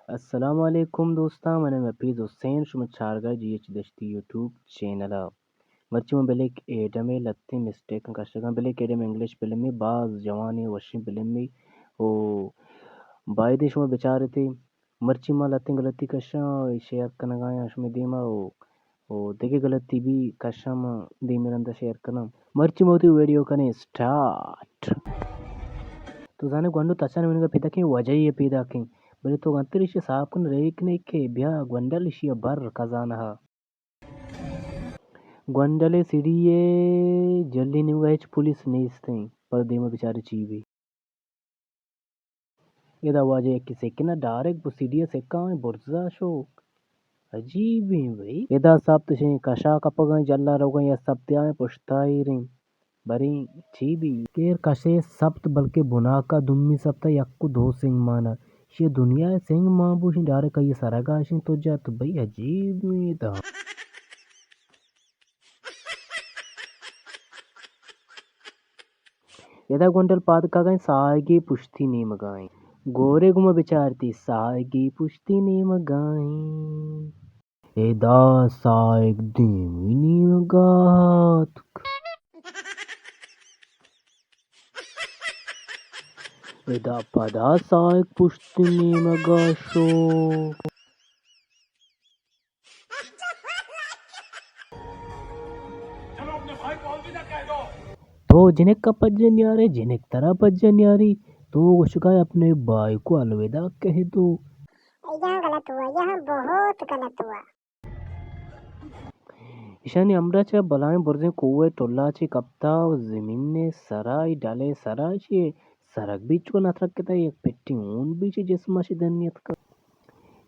السلام علیکم دوستاں، من نام حفیظ حسین، شما چارگا G H Dashti YouTube channel ءَ۔ مرچی من بلیک ایڈم ءِ لتیں مسٹیک کشگاں۔ بلیک ایڈم انگلش فلمے، باز جوانیں وشیں فلمے، او بایدیں شما بچارتے۔ مرچی ما لتیں غلطی کشاں، شیئر کنگایاں شمے دیما، او او دگہ غلطی بی کشاں، ما دیمی رندا شیئر کناں۔ مرچی ما وتی ویڈیو کنیں سٹارٹ۔ تو زانے گونڈو تچان منگا پیداکیں وجہ یے پیداکیں، بلے تو گنتر ایشی صاحب کن ریک نے کہ بیا گونڈل ایشی بر کزانہ۔ گونڈل سیڑھی یے جلی نیمگا ہچ پولیس نیستیں، پر دیما بچارے چی بی۔ ادا واجہ یکے سکنا ڈائریکٹ بو سیڑھی ءَ سکا آں برزا شوک۔ عجیبیں بھئی۔ ادا سپت شیں کشا کپگاں جلا روگاں یا سپت آئیں پشتا ایریں۔ بریں چی بی؟ کیر کشے سپت بلکہ بناکا دومی سپتا یک و دو سنگ مانا۔ شی دنیا سنگ مان بوشیں ڈائریکٹ آئی سرگا شیں تو جا تو بھئی عجیبیں ادا۔ ادا گونڈل پاد کاگائیں ساہگے پشتی نیمگائیں۔ گورے گوما بچارتی ساہگے پشتی نیمگائیں۔ ادا ساہگ دیمی نیمگا آتک۔ ادا پدا ساہگ پشتی نیمگا شو۔ تو جنک ءَ پجہ نیارے، جنک ترا پجہ نیاری، تو گوشگا اپنے بھائی کو الوداع کہہ دو۔ یہاں غلط ہوا، یہاں بہت غلط ہوا۔ ایشانی ہمراہ چہ بلائیں برزیں کوہ ءِ ٹلا چہ کپتا و زمین ءِ سرا، ای ڈل ءِ سرا چہ سرگ بیت چو نہ ترکتا، یک پٹی ہون بیت چہ جسم ءَ چہ دنی اتکا۔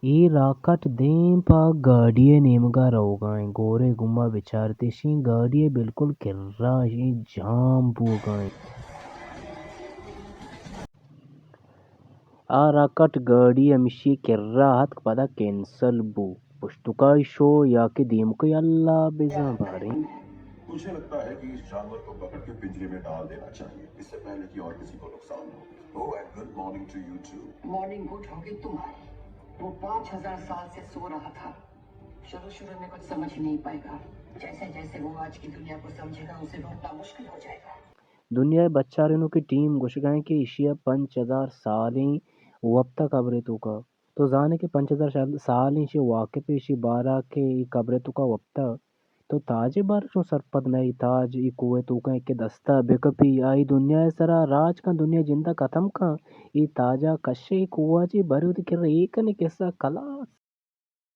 اے راکٹ دیم پہ گاڑی ءِ نیمگا روگا ایں۔ گورے گوما بچارت، اشی گاڑی ءِ بالکل کرا اشی جام بوگا ایں۔ آ راکٹ گاڑی ہمیشی کرا اتک، پدا کینسل بو۔ پشتکائی شو یا کہ دیمکئی اللہ بزاں باریں۔ مجھے لگتا ہے کہ اس جانور کو पकड़ के पिंजरे में डाल देना चाहिए, इससे पहले कि और किसी को नुकसान हो। Oh, and good morning to you too. Morning good होगी तुम्हारी। वो पाँच हज़ार साल से सो रहा था। शुरू शुरू में कुछ समझ नहीं पाएगा। जैसे जैसे वो आज की दुनिया को समझेगा, उसे रोकना मुश्किल हो जाएगा। دنیا ءِ بچارینوکیں ٹیم گوشگا ایں کہ ایشی ءَ پنچ ہزار سالیں وپتہ قبر ءِ توکا۔ تو زانے کہ پنچ ہزار سال، سال ایشی واقف ایشی بارا کہ ای قبر ءِ توکا وپتہ۔ تو تاج ءِ بارا چون سرپد نہ ئے؟ تاج ای کوہ ءِ توکا کہ دستا بکپی، آئی دنیا ءِ سرا راج کن، دنیا ءِ جندا ختم کن۔ ای تاجا کشے کوہ ءَ چہ برے وتی کرا اے کنے کسہ کلاس۔